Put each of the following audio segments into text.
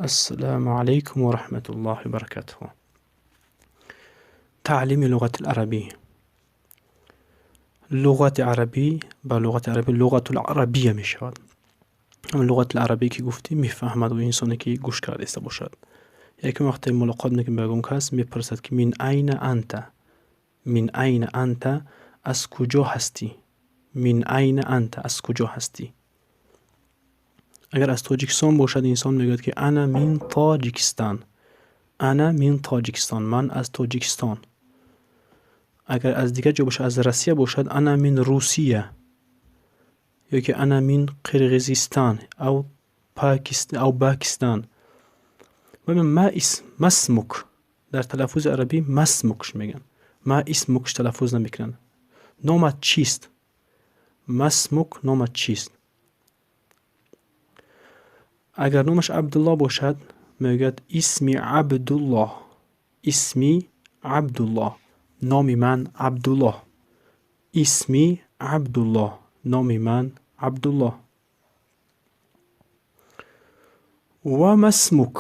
Ассалому алайкум ва раҳматуллоҳи ва баракатуҳ. Таълими луғати арабӣ. Луғати арабӣ ба луғати арабӣ луғатул арабия мешавад. Луғати арабӣ ки гуфтӣ, мефаҳмад ӯ инсоне, ки гӯш карда иста бошад. Якум, вақте мулоқот мекунем ба ягон кас, мепурсад, ки من أين أنت، من أين أنت, аз куҷо ҳастӣ؟ من أين أنت, аз куҷо ҳастӣ؟ Агар аз Тоҷикистон бошад инсон, мегӯяд, ки أنا من Тоҷикистон, أنا من Тоҷикистон, ман аз Тоҷикистон. Агар аз дигар ҷо бошад, аз Россия бошад, أنا من Русия ё ки أنا من Қирғизистон أو Покистон. ما اسمك. Дар талаффузи арабӣ ما اسمك мегӯянд, ما اسمك талаффуз намекунанд. Номат чист؟ ما اسمك, номат чист؟ Агар номаш Абдулло бошад, мегӯяд: اسمي Абдуллоҳ, اسمي Абдуллоҳ, номи ман Абдуллоҳ. اسمي Абдуллоҳ, номи ман Абдуллоҳ. وما اسمك.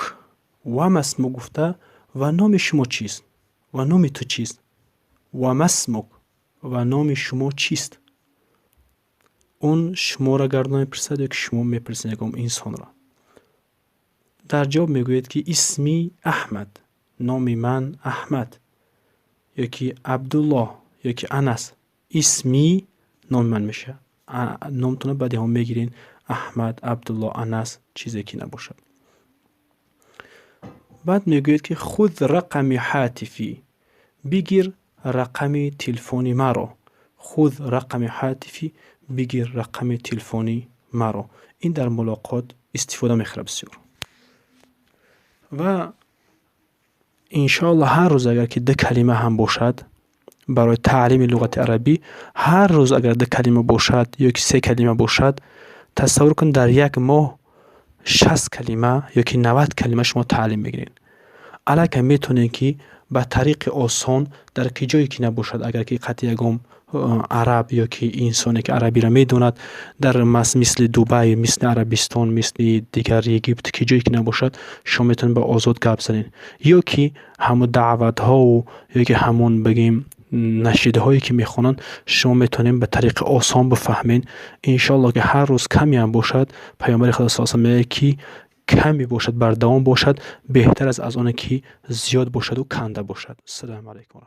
وما اسمك гуфта, ва номи шумо чист, ва номи ту чист؟ وما اسمك, ва номи шумо чист؟ Он шуморо гардон мепурсад ё ки шумо мепурсед ягон инсонро. Дар ҷавоб мегӯед, ки اسمي Аҳмад, номи ман Аҳмад ё ки Абдуллоҳ ё ки Анас. اسمي номи ман мешавад. Номтонро баъди ҳам мегирен: Аҳмад, Абдуллоҳ, Анас, чизе ки набошад. Баъд мегӯед, ки خذ رقمي هاتفي, бигир рақами телефони маро. خذ رقمي هاتفي, бигир рақами телефони маро. Ин дар мулоқот истифода мехӯрад бисёр. Ва иншоалло, ҳар рӯз агар ки ду калима ҳам бошад барои таълими луғати арабӣ, ҳар рӯз агар ду калима бошад ё ки се калима бошад, тасаввур кун, дар як моҳ 60 калима ё ки 90 калима шумо таълим мегиред. Аллакай метавонед, ки ба тариқи осон дар ки ҷое ки набошад, агар ки қатъи ягон араб ё ки инсоне, ки арабиро медонад, дар мисли Дубай, мисли Арабистон, мисли дигар Египт, ки ҷое ки набошад, шумо метавонед ба озод гап занед, ё ки ҳамун даъватҳову ё ки ҳамун, бигем, нашидаҳое ки мехонанд, шумо метавонед ба тариқи осон бифаҳмед. Иншоалло, ки ҳар рӯз камеам бошад, Паёмбари Худо са мегӯяд, ки каме бошад, бардавом бошад, беҳтар аст аз оне ки зиёд бошаду канда бошад. Ассалому алайкум.